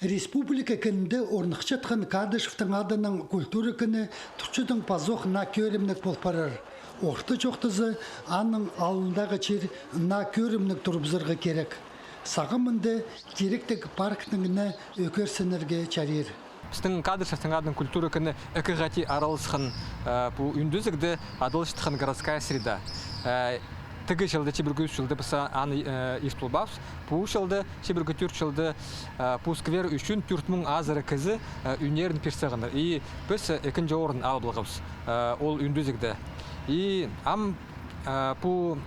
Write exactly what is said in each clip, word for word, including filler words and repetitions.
Республика кінінде орныхчатхан Кадышевтің адынаң культура кіні турчатхан пазох наа кӧрімніг пол парар. Орта чоохтаза, аның алнындағы чир наа кӧрімніг турыбызарға кирек. Сағам мында тиректіг парктың на ӧкерсінерге чарир. Пістің Кадышевтің адынаң культура кіні ікі хати араласхан, э, пу ӱндезігде адалчатхан городская среда. Э, тігі чылда, чибіргі ӱс чылда піс аны, э, иртіп полбаабыс. Пу чылда, чибіргі тӧрт чылда, э, пу сквер ӱчӱн тӧрт муң азыра кізі, э, ӱннерін пир салғаннар. И піс, э, ікінҷі орын алып алғабыс, э, ол ӱндезігде. И ам, э, пу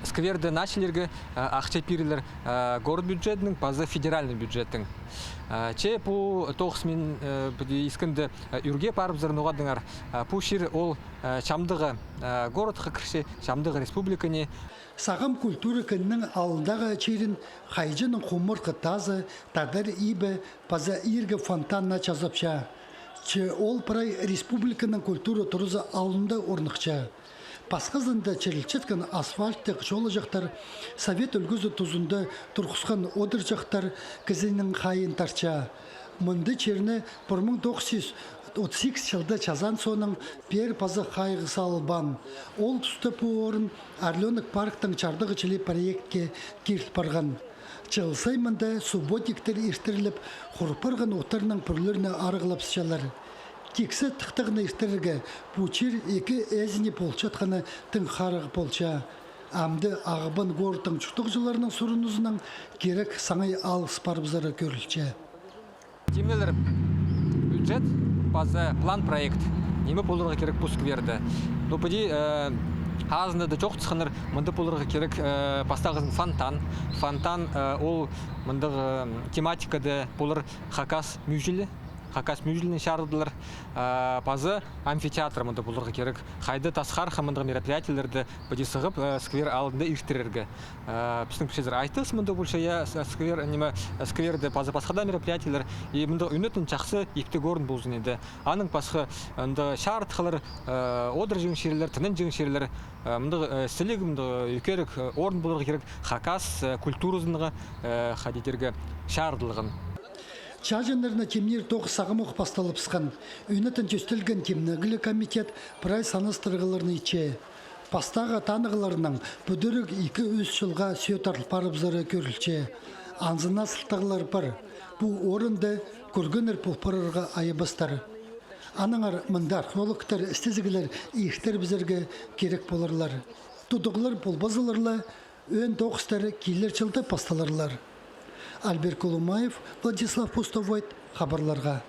скверді наа чилерге, э, ахча пирілер, э, город бюджетінең паза федеральный бюджеттең. Э, че пу тоғыс мин, э, піди искенде, э, ӱрге парыбызар, ноға тіңер, э, пу чир ол, э, чамдығы, э, городха кірче, чамдығы республиканың. Сағам культура кінінің алнындағы чирін хайҷының хумартхы тазы, тадар ибі паза иргі фонтаннаң чазапча. Че ол прай республиканың культура туразы алнында орныхча. Пасхазында чирілчеткен асфальттығ чолаҷахтар, совет ӱлгӱзі тузында турғысхан одырҷахтар кізінің хайиин тартча. Мында чирні пір муң тоғыс чӱс отыс сигіс чылда чазаан соонаң пеер паза хайығ салылбаан. Ол туста пу орын «Орлёнок» парктың чардығы чіли проектке киріл парған. Чыл сай мында субботниктер иртіріліп, хур парған оттарның пӱрлерін арығлапчалар. Тиксі тыхтағны иртірерге пу чир ікі ээзіне полчатханы тың харығ полча. Амды Ағбан городтың чуртағҷыларының сурынызынаң кирек саңай алыс парыбызары кӧрілче. Тимнелер бюджет паза план проект. Ниме поларға кирек пу скверде? Ну, піди, э, азында даа чоохтасханнар, мында поларға кирек, э, пастағызын фонтан. Фонтан, э, ол мындағ, э, тематикада полар хакас мӱӱзілі. Хакас мӱӱзілінең чарыдылар. Э, паза амфитеатр мында поларға кирек. Хайда тасхарха мындағ мероприятиелерді піди сығып, э, сквер алнында иртірерге. Э, пістің пірсезер айтыс мында полча, я, с-, сквер, ниме, скверде паза пасха даа мероприятиелер. И мында ӱнетін чахсы иптіг орын ползын иді. Аның пасха, анда чарытхылар, э, одырҷаң чирлер, тынанҷаң чирлер. Э, мында, э, сіліг, мында ӧкерік, э, орын поларға кирек хакас, э, культуразынға, э, хайди тирге, чарыдылған. Чааҷыннарны тимнир тоғыс сағам ох пасталыбысхан. Ӱнетін тӧстелген тимнегліг комитет прай санастырығларны итче. Пастағы танығларнаң пӱдіріг ікі-ӱс чылға сӧӧ тартыл парыбызары кӧрілче. Анзына сылтағлар пар. Пу орынды кӧргеннер пол парарға айабастар. Аннаңар мында археологтар істезіглер иртірібізерге кирек поларлар. Тудығлар полбазалар ла, ӧӧн тоғыстар килер чылда пасталарлар. Альберт Колумаев, Владислав Пустовойт, хабарларға.